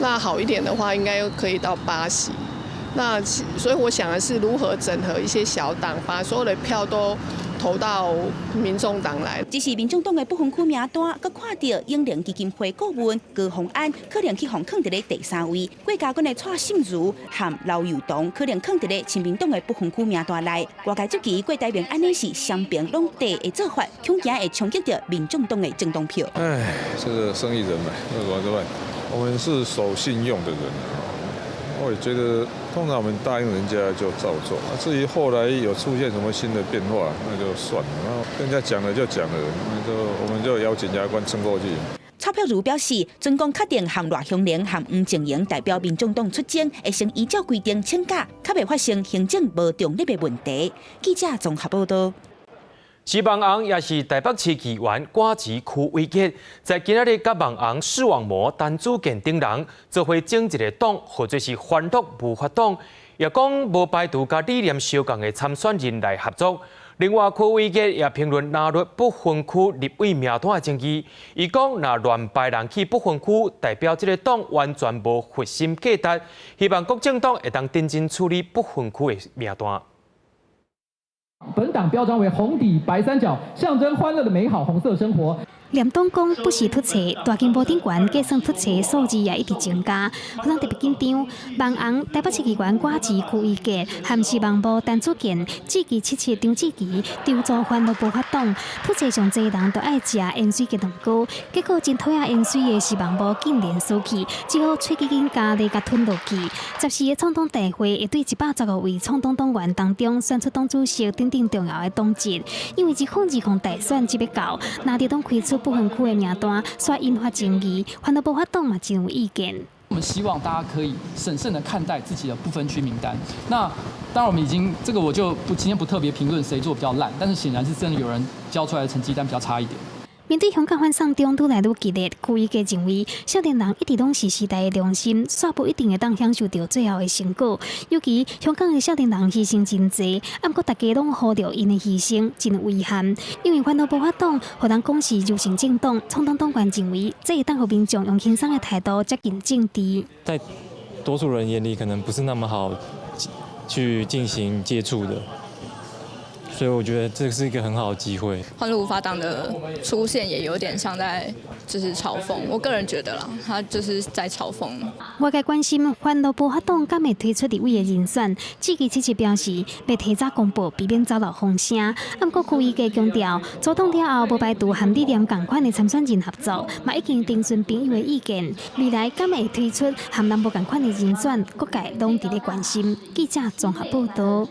那好一點的話，應該可以到8席。那所以我想的是如何整合一些小黨，把所有的票都投到民眾黨來。只是民眾黨的不分區名單，閣看著永齡基金會顧問高虹安可能去予囥佇咧第三位，郭家軍的蔡心如和劉幼彤可能囥佇咧親民黨的不分區名單內。外界質疑郭台銘按呢是雙爿攏綴的做法，恐驚會衝擊著民眾黨的政黨票。唉，這個生意人嘛，那怎麼辦？我們是守信用的人。我也覺得，通常我們答應人家就照做。至於後來有出現什麼新的變化，那就算了。然後跟人家講了就講了，那就我們就咬緊牙關撐過去。蔡碧如表示，準講確定和賴香伶和黃靜瑩代表民眾黨出征，會先依照規定請假，較袂發生行政無中立的問題。記者綜合報道。徐網紅也是台北市議員歌詞區偉傑，在今仔日佮網紅視網膜陳子健等人做伙整一個黨，號做是歡樂無法黨，也講無排除佮理念相仝的參選人來合作。另外，柯偉傑也評論納入不分區立委名單的爭議，伊講若亂排人去不分區，代表這個黨完全無核心價值，希望國政黨會當認真處理不分區的名單。本黨標章為紅底白三角，象徵歡樂的美好紅色生活。連黨講不時突冊，大金無頂懸，計算突冊數字也一直增加，予人特別緊張。網紅台北市議員歌詞區偉傑，和視網膜陳子健，志祺七七張志祺，籌組歡樂無法黨，突冊上濟人都愛食鹽水雞蛋糕，結果真討厭鹽水的視網膜竟然死去，只好喙齒緊咬咧共吞落去。14个創黨大會會對115位創黨黨員當中選出黨主席等等重要的黨職，因為2020大選就欲到，藍綠黨開出不分區的名單，煞引發爭議，歡樂無法黨嘛真有意見。我們希望大家可以審慎的看待自己的不分區名單。那當然，我們已經這個我就不今天不特別評論誰做比較爛，但是顯然是真的有人交出來的成績單比較差一點。面對香港反送中愈來愈激烈，區偉傑認為，少年人一直攏是時代的良心，煞無一定會當享受著最後的成果。尤其香港的少年人犧牲真濟，毋過大家攏忽略𪜶的犧牲，真遺憾。因為歡樂無法黨，予人講是柔性政黨，創黨黨員認為，這會當予民眾用輕鬆的態度接近政治。在多數人眼裡，可能不是那麼好去進行接觸的。所以我覺得這是一個很好的機會。歡樂無法黨的出現也有點像在就是嘲諷，我個人覺得啦，他就是在嘲諷。外界關心環羅無法黨敢會推出立委的人選，志奇七七表示欲提早公布，避免走漏風聲。毋過邱毅閣強調，組黨了後無排除和理念仝款的參選人合作，嘛已經徵詢朋友的意見。未來敢會推出和人無仝款的人選，各界攏佇咧關心。記者綜合報導。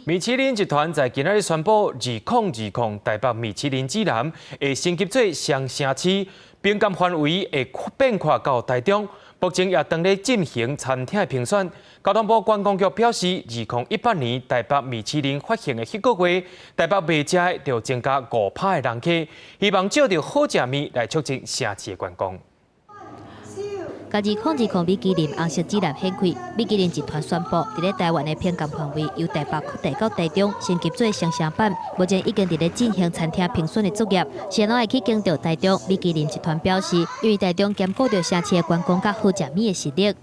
米其林集團在今仔日宣布，2020台北米其林指南會升級做雙城市，評鑑範圍會變擴到台中。目前也正咧進行餐廳的評選。交通部觀光局表示，2018年台北米其林發行的彼個月，台北賣食的就增加5%的人客，希望藉著好食物來促進城市的觀光。共2020米其林紅色指南顯開，米其林集團宣布，佇咧台灣的評鑑範圍由台北擴大到台中，升級做雙城版。目前已經佇咧進行餐廳評選的作業，是按怎會去揀著台中？米其林集團表示，因為台中兼顧著城市的觀光佮好食物的實力。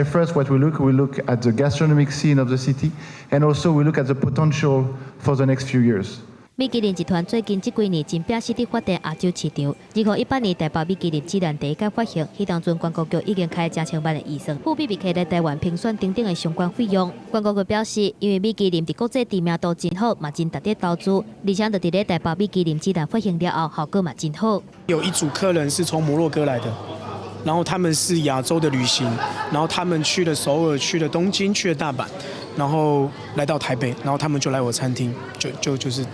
First, what we look at the gastronomic scene of the city, and also we look at the potential for the next few years. 米其林集團最近這幾年真拼死佇發展亞洲市場。2018年台北米其林指南第一屆發行，彼當陣觀光局已經開成千萬的預算，付秘密客來台灣評選等等的相關費用。觀光局表示，因為米其林佇國際知名度真好，嘛真值得投資，而且就佇咧台北米其林指南發行了後，效果嘛真好。有一組客人是從摩洛哥來的，然後他們是亞洲的旅行，然後他們去了首爾，去了東京，去了大阪，然後來到台北，然後他們就來我餐廳，就是。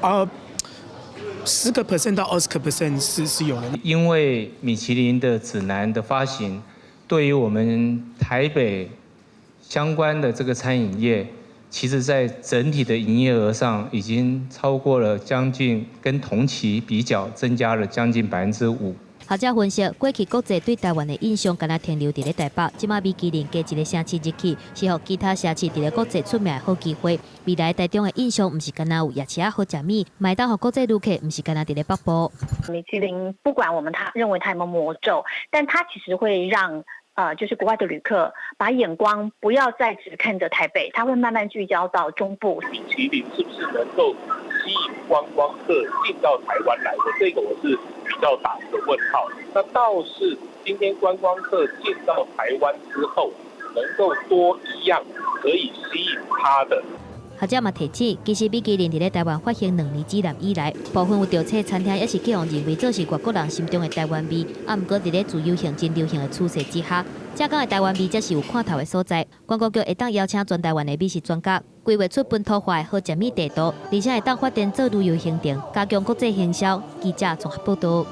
啊，10% 到20% 是有的。因為米其林的指南的發行，對於我們台北相關的這個餐飲業，其實在整體的營業額上已經超過了將近跟同期比較增加了將近5%。學者分析，過去國際對台灣的印象，敢若停留佇咧台北，這馬米其林加一个城市入去，是予其他城市佇咧國際出名的好機會。未來台中的印象，毋是干焦有夜市仔好食物，嘛會當予國際旅客，毋是干焦佇咧北部。米其林不管我們他認為他有沒有魔咒，但他其實會讓就是國外的旅客把眼光不要再只看着台北，他會慢慢聚焦到中部。米其林是不是能夠吸引觀光客進到台灣來？我這個我是比較打一個問號。那倒是今天觀光客進到台灣之後，能夠多一樣可以吸引他的。學者嘛提醒，其實米其林佇咧台灣發行2年指南以來，部分有著冊餐廳也是予人認為做是外國人心中的台灣味。啊，毋過佇咧自由行真流行的趨勢之下，這港的台灣味才是有看頭的所在。觀光局會當邀請全台灣的美食專家，規劃出本土化的好食物地圖，而且會當發展做旅遊行程，加強國際行銷。記者綜合報導。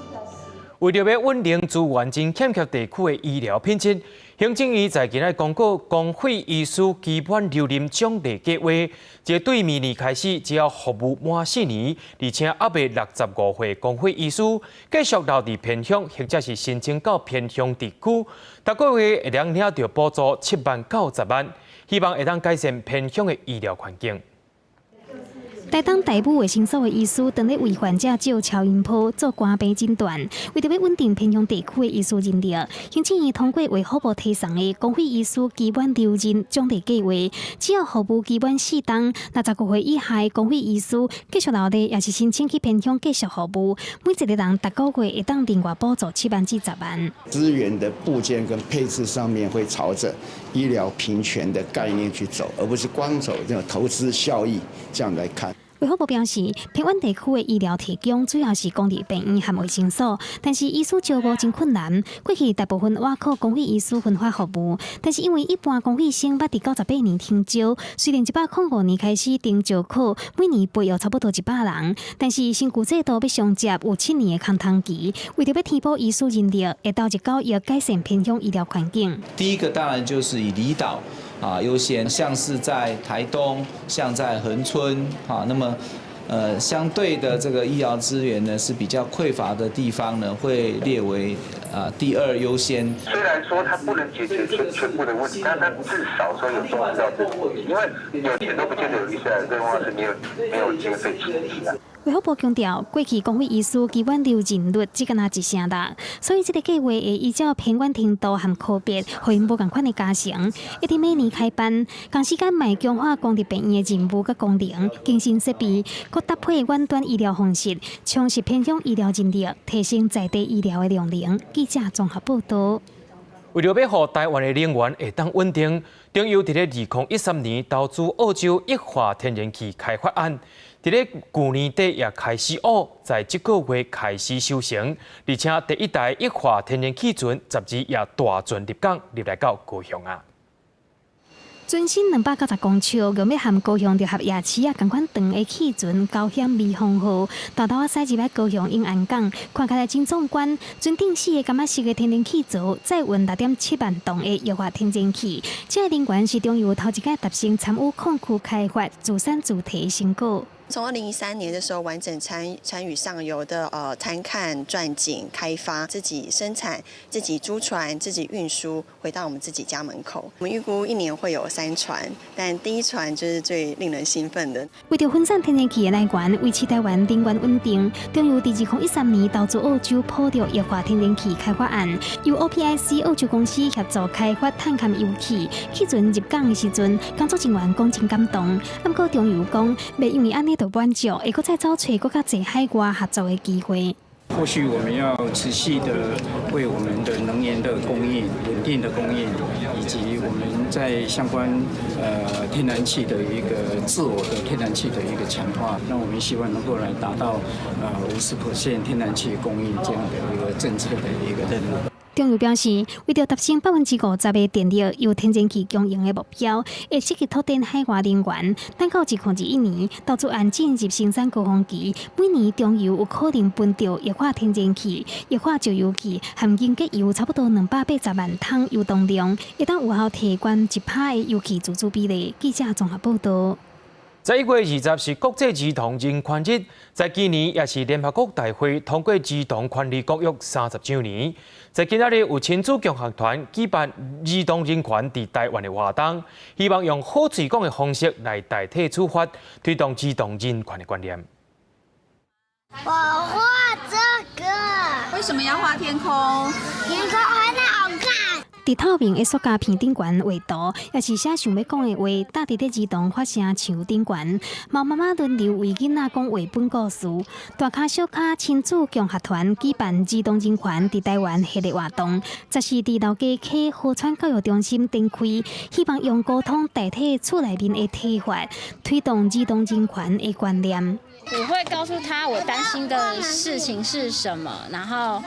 為著欲穩定資源真欠缺地區的醫療品質，行政院在今仔公告公費醫師期滿留任獎勵計畫，這對明年開始，只要服務滿4年，而且猶未65歲公費醫師，繼續留佇偏鄉或者是申請到偏鄉地區，逐個月會當領著補助7萬到10萬，希望會當改善偏鄉的醫療環境。台東大武衛生所的醫師，當咧為患者照超音波做肝病診斷，為著欲穩定偏鄉地區的醫師人力，行政院通過衛福部提送的公費醫師期滿留任獎勵計劃，只要服務期滿4冬，65歲以下的公費醫師繼續留咧，抑是申請去偏鄉繼續服務，每一個人逐個月會當另外補助7萬至10萬。資源的布建跟配置上面會朝着醫療平權的概念去走，而不是光走這種投資效益這樣來看。衛福部表示，偏遠地區的醫療提供主要是公立病院和衛生所，但是醫師招募真困難。過去大部分倚靠公費醫師分發服務，但是因為一般公費生捌佇98年停招，雖然105年開始停招考，每年培育差不多100人，但是新舊制度欲相接有7年的空窗期，為著欲填補醫師人力，會投入9億改善偏鄉醫療環境。第一個當然就是以離島優先，像是在台東，像在恆春，那麼，相對的這個醫療資源呢是比較匱乏的地方呢，會列為第二優先。雖然說它不能解決全部的問題，但它至少說有重視到這個問題，因為有錢都不見得有醫生，最重要是沒有經費請醫啊。衛福部強調，過去公衛醫師基本留任率只敢若一成六，所以這個計劃會依照偏遠程度和科別，予𪜶無仝款的加成。一直每年開班，同時間嘛會強化公立病院的任務佮功能，更新設備，閣搭配遠端醫療方式，充實偏鄉醫療人力，提升在地醫療的量能。記者綜合報導。為著欲予台灣的能源會當穩定，中油佇咧2013年投資澳洲液化天然氣開發案，佇咧舊年底也開始哦，在這個月開始收成，而且第一台液化天然氣船十二也大船入港入來到高雄啊。船身290公尺，用欲和高雄六合夜市仔仝款長的氣船交險微風號，沓沓仔駛入來高雄永安港，看起來真壯觀。船頂四个柑仔色的天然氣槽，載運6.7萬噸的液化天然氣。這个能源是中油頭一擺達成參與礦區開發自產自提的成果。從2013年的時候，完整參與上游的勘探、鑽井、開發，自己生產、自己租船、自己運輸，回到我們自己家門口。我們預估一年會有三船，但第一船就是最令人興奮的。為著分散天然氣的來源，維持台灣能源穩定，中油佇2013年投資澳洲普六液化天然氣開發案，由 OPIC 澳洲公司協助開發探勘油氣。氣船入港的時陣，工作人員講真感動。毋過中油講，袂因為按呢就滿足，會閣再走揣閣較濟海外合作的機會。後續我們要持續的為我們的能源的供應、穩定的供應，以及我們在相關天然氣的一個自我的天然氣的一個強化，那我們希望能夠來達到50% 天然氣供應這樣的一個政策的一個任務。中油表示，為著達成50%的電力由天然氣供應的目標，會積極拓展海外能源。等到2021年，投資案進入生產高峰期，每年中油有可能分著液化天然氣、液化石油氣和凝結油差不多280萬桶油當量，會當有效提懸1%的油氣自主比例。記者綜合報導。11月20是國際兒童人權日，在今年也是聯合國大會通過兒童權利公約30週年。在今仔日有親子共學團舉辦兒童人權佇台灣的活動，希望用好喙講的方式來代替處罰，推動兒童人權的觀念。我畫這個，為什麼要畫天空？天空很好看。佇透明的塑膠片頂懸畫圖，抑是寫想欲講的話，搭佇咧兒童發聲牆頂懸。貓媽媽輪流為囡仔講繪本故事。大跤小跤親子共學團舉辦兒童人權佇台灣系列活動，這是佇老街溪河川教育中心展開，希望用溝通代替厝內面的體罰，推動兒童人權的觀念。我會告訴他我擔心的事情是什麼，然後，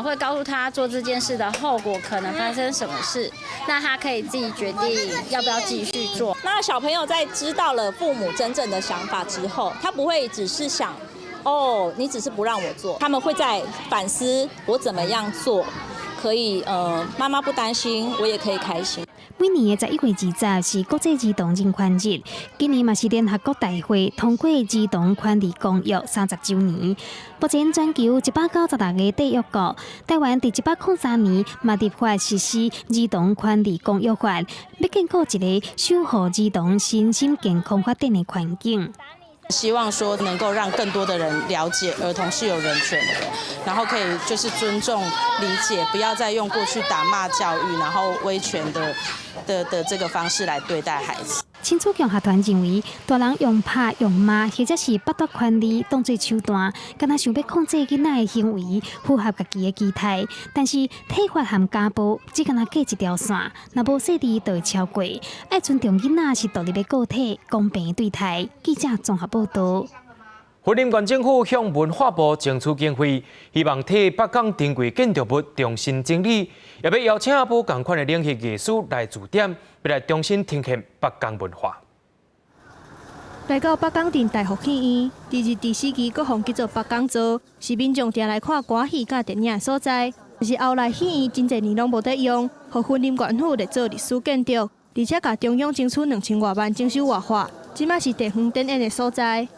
會告訴他做這件事的後果可能發生什麼事，那他可以自己決定要不要繼續做。那小朋友在知道了父母真正的想法之後，他不會只是想，哦，你只是不讓我做，他們會在反思我怎麼樣做，可以，媽媽不擔心，我也可以開心。每年的11月20是國際兒童人權日，今年嘛是聯合國大會通過兒童權利公約30週年。目前全球196個締約國，台灣佇103年嘛立法實施兒童權利公約法，欲建構一個守護兒童身心健康發展的環境。希望說能夠讓更多的人了解兒童是有人權的，然後可以就是尊重、理解，不要再用過去打罵教育，然後威權的這個方式來對待孩子。親子共學團認為，大人用拍、用罵，或者是剝奪權利當做手段，敢若想欲控制囡仔的行為，符合家己的期待。但是體罰和家暴只敢若隔一條線，若無細膩就會超過。愛尊重囡仔是獨立的個體，公平對待。記者綜合報導。雲林縣政府向文化部爭取經費，希望替北港珍貴建築物重新整理，也欲邀請無仝款的領域藝師來駐點，欲來重新呈現北港文化。來到北港鎮大福戲院，佇日治時期閣予叫做北港座，是民眾定來看歌戲佮電影的所在。但是後來戲院真濟年攏無佇用，予雲林縣府列做歷史建築，而且共中央爭取2000外萬整修活化，這馬是地方展演的所在。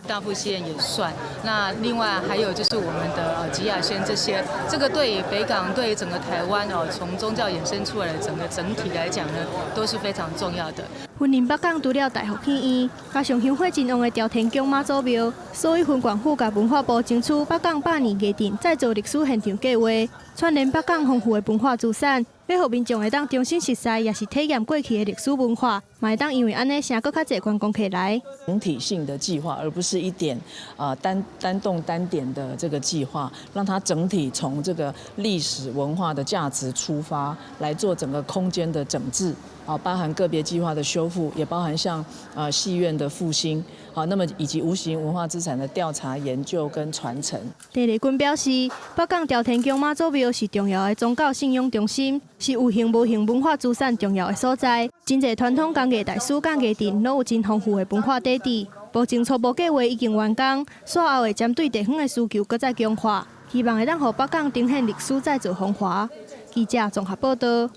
大埔戲院也算，那另外還有就是我們的吉雅軒這些，這個對北港對整個台灣哦，從宗教衍生出來的整個整體來講呢，都是非常重要的。雲林北港除了大福戲院，加上香火真旺的朝天宮媽祖廟，所以雲縣府佮文化部爭取北港百年藝陣再造歷史現場計劃，串聯北港豐富的文化資產，欲予民眾會當重新熟悉，也是體驗過去的歷史文化，嘛會當因為按呢，吸閣較濟觀光客來。整體性的計劃，而不是一點啊單單動單點的這個計劃，讓它整體從這個歷史文化的價值出發來做整個空間的整治。啊，包含個別計劃的修復，也包含像啊戲院的復興，好，那麼以及無形文化資產的調查研究跟傳承。鄭麗君表示，北港朝天宮媽祖廟是重要的宗教信仰中心，是有形無形文化資產重要的所在。真濟傳統工藝大師佮藝陣攏有真豐富的文化底蘊。目前初步計劃已經完工，煞後會針對地方的需求閣再強化，希望會當予北港呈現歷史再造風華。記者綜合報道。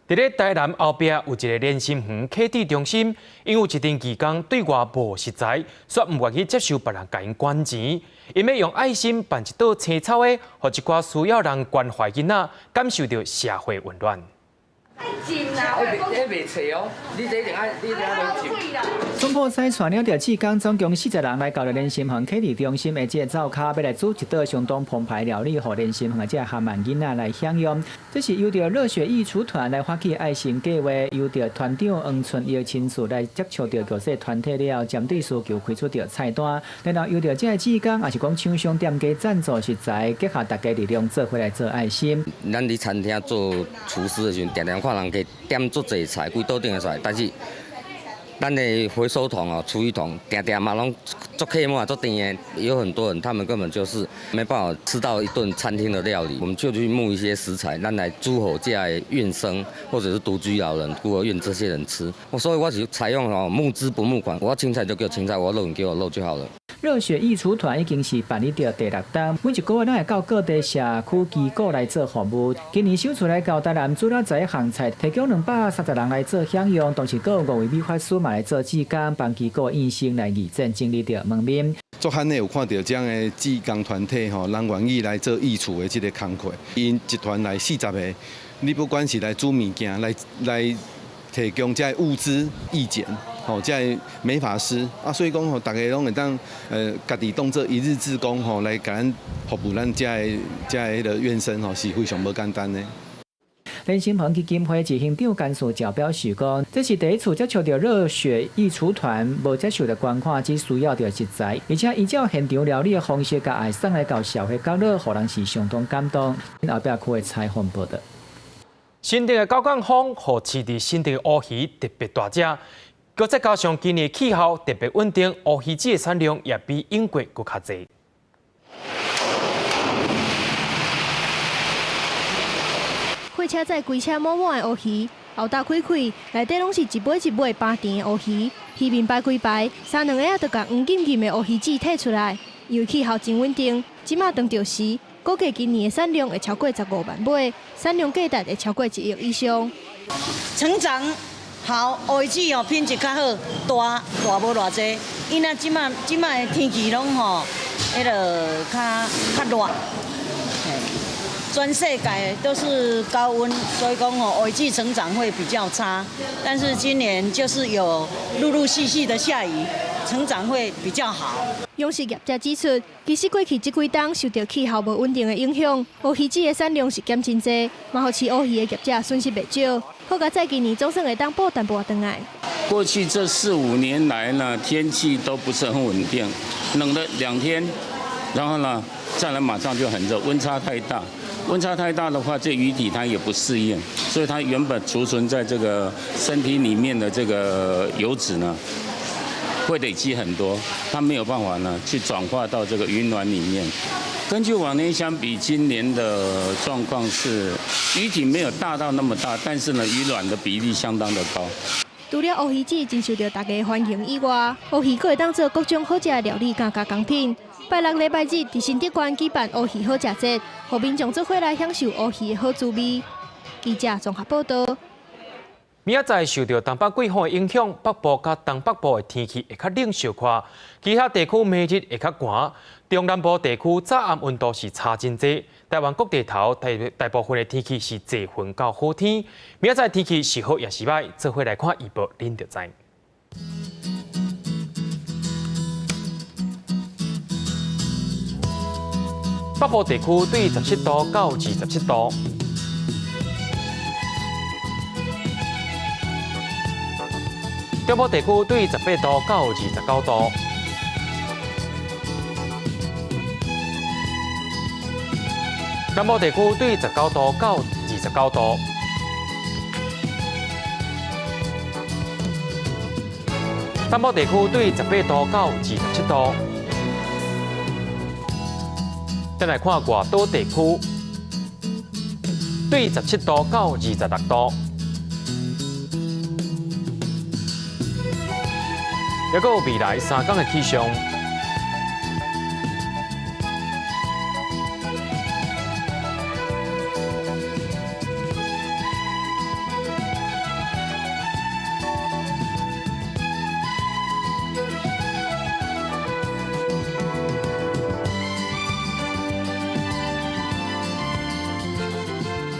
佇咧台南後壁有一个連心園啟智中心，因有一陣義工對外無食材，煞毋願意接受別人共𪜶捐錢，𪜶欲用愛心辦一桌青草的，予一寡需要人關懷囡仔，感受著社會溫暖。哦，你這一定愛，你一定愛攏浸。總鋪師帶領著志工總共40人來到了連心園啟智中心的這个灶跤，欲來煮一桌相當澎湃料理，予連心園的這个含萬囡仔來享用。這是由著熱血義廚團來發起愛心計劃，由著團長黃春玉親自來接觸著弱勢團體了後，針對需求開出著菜單，然後由著這个志工，也是講廠商店家贊助食材，結合大家力量做伙來做愛心。咱佇餐廳做廚師的時陣，定定看人家點足濟菜，規桌頂的菜，但是咱的回收桶哦、廚餘桶，定定嘛攏足客滿、足甜的，有很多人他們根本就是沒辦法吃到一頓餐廳的料理，我們就去募一些食材，咱來煮予這的院生或者是獨居老人、孤兒院這些人吃。所以我是採用哦募資不募款，我要青菜就給我青菜，我要肉你給我肉就好了。熱血義廚團已經是辦理著第六冬，每一個月攏會到各地社區機構來做服務。今年首次來到台南，煮了11項菜，提供230人來做享用，同時閣有5位美髮師嘛來做志工，幫機構醫生來義診整理著門面。足罕的有看著這樣的志工團體吼，人願意來做義廚的這個工課，𪜶一團來40個，你不管是來煮物件，來提供這個物資意見。吼，這个美髮師啊，所以講吼，大家攏會當家己當做一日志工吼，來共咱服務咱這个這个彼个院生吼，是非常無簡單的。連心園基金會執行長甘樹橋表示講，這是第一次接觸著熱血義廚團，無接受著捐款，只需要著食材，而且依照現場料理的方式，共愛送來到社會角落，予人是相當感動。後壁區的採訪報導。新竹的九降風，予飼佇新竹的烏魚特別大隻。閣再加上今年氣候特別穩定，烏魚子的產量也比往過閣較濟。貨車載規車滿滿的烏魚，後罩開開，內底攏是一尾一尾飽甜的烏魚。魚面排規排，三兩下仔就共黃金金的烏魚子提出來。因為氣候真穩定，這馬當著時，估計今年的產量會超過15萬尾，產量價值會超過1億以上。成長好，烏魚子哦品質較好，大大無偌濟。伊若這馬這馬的天氣攏吼，彼个較熱，全世界都是高溫，所以講吼烏魚子成長會比較差。但是今年就是有陸陸續續的下雨，成長會比較好。養殖業者指出，其實過去這幾冬受著氣候無穩定的影響，烏魚子的產量是減真濟，嘛予飼烏魚的業者損失袂少。好佳哉今年總算會當補淡薄仔轉來。過去這四五年來呢，天氣都不是很穩定，冷了2天，然後呢，再來馬上就很熱，溫差太大。溫差太大的話，這魚體它也不適應，所以它原本儲存在這個身體裡面的這個油脂呢，會累積很多，它沒有辦法呢去轉化到這個魚卵裡面。根據往年相比，今年的狀況是魚體沒有大到那麼大，但是呢，魚卵的比例相當的高。除了烏魚子真受著大家歡迎以外，烏魚閣會當做各種好食的料理佮加工品。拜六禮拜日，佇新竹縣舉辦烏魚好食節，予民眾做伙來享受烏魚的好滋味。記者綜合報導。明仔載受著東北季風的影響，北部佮東北部的天氣會較冷小可，其他地區明日會較寒。中南部地區早暗溫度是差真濟，台灣各地頭大大部分的天氣是濟雲到好天。明仔載天氣是好抑是䆀，做伙來看預報，恁就知。北部地區對17度到27度。中部地區對18度到29度，南部地區對19度到29度，東部地區對18度到27度。再來看外島地區，對17度到26度。抑閣有未來3天的氣象。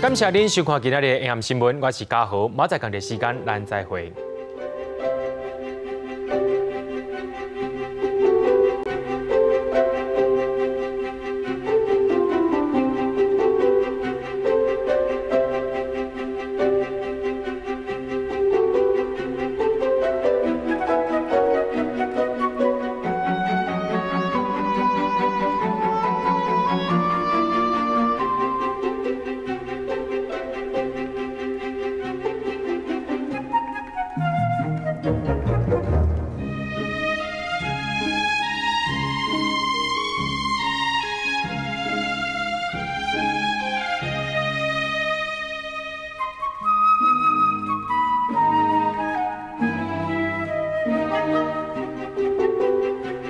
感謝恁收看今仔日的《暗新聞》，我是嘉豪，明仔載仝個時間，咱再會。